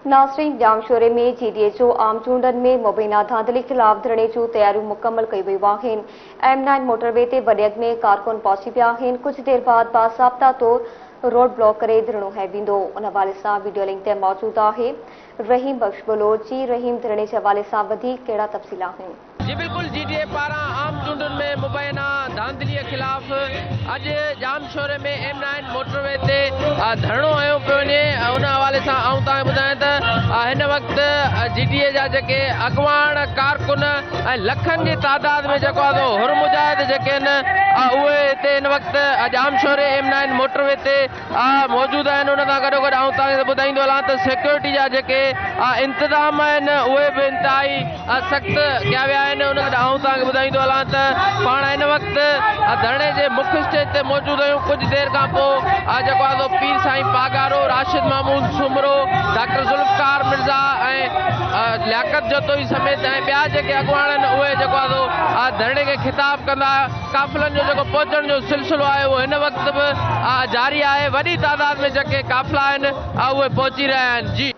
ناظرين ڄامشوري ۾ جي ڊي اي جو عام چونڊن ۾ مبينا ڌانڌلي خلاف ڌرڻي جون تياريون مڪمل ڪيون ويون آهن. ايم نائن موٽروي تي وڏي اڳ ۾ ڪارڪن پهچي ويا آهن، ڪجهه دير بعد باضابطا طور روڊ بلاڪ ڪري ڌرڻو هنيو ويندو. ان حوالي سان وڊيو لنڪ تي موجود آهي رحيم بخش بلوچ. جي رحيم ڌرڻي جي حوالي سان وڌيڪ ڪهڙا تفصيل آهن؟ جي بلڪل جي ڊي اي پاران عام چونڊن ۾ مبينا ڌانڌلي خلاف اڄ ڄامشوري ۾ ايم نائن موٽروي تي ڌرڻو هنيو پيو وڃي ان حوالي سان آئون توهان کي ٻڌايان ته هن وقت جي ڊي اي جا جيڪي اڳواڻ ڪارڪن ۽ لکن جي تعداد ۾ جيڪو آهي سو حر مجاهد جيڪي آهن اهي هتي هن وقت ڄامشوري ايم نائن موٽروي تي موجود آهن ان سان گڏوگڏ آئون توهان کي ٻڌائيندو هلان ته سيڪيورٽي جا جيڪي انتظام آهن اهي به انتهائي سخت ڪيا ويا آهن ان گڏ آئون توهان کي ٻڌائيندو هلان ته پاڻ هن وقت ڌرڻي جي مک اسٽيج تي موجود آهيون ڪجهه دير کان پوء جيڪو آهي سو پير سائين پاڳارو راشد محمود سومرو ڊاڪٽر ذوالفقار مرزا ۽ لياقت جتوئي سميت ۽ ٻيا جيڪي اڳواڻ آهن اهي جيڪو آهي سو ڌرڻي کي خطاب ڪندا قافلن جو جيڪو پهچڻ جو سلسلو آهي اهو هن وقت به جاري آهي وڏي تعداد ۾ جيڪي قافلا آهن اهي پهچي رهيا آهن جي.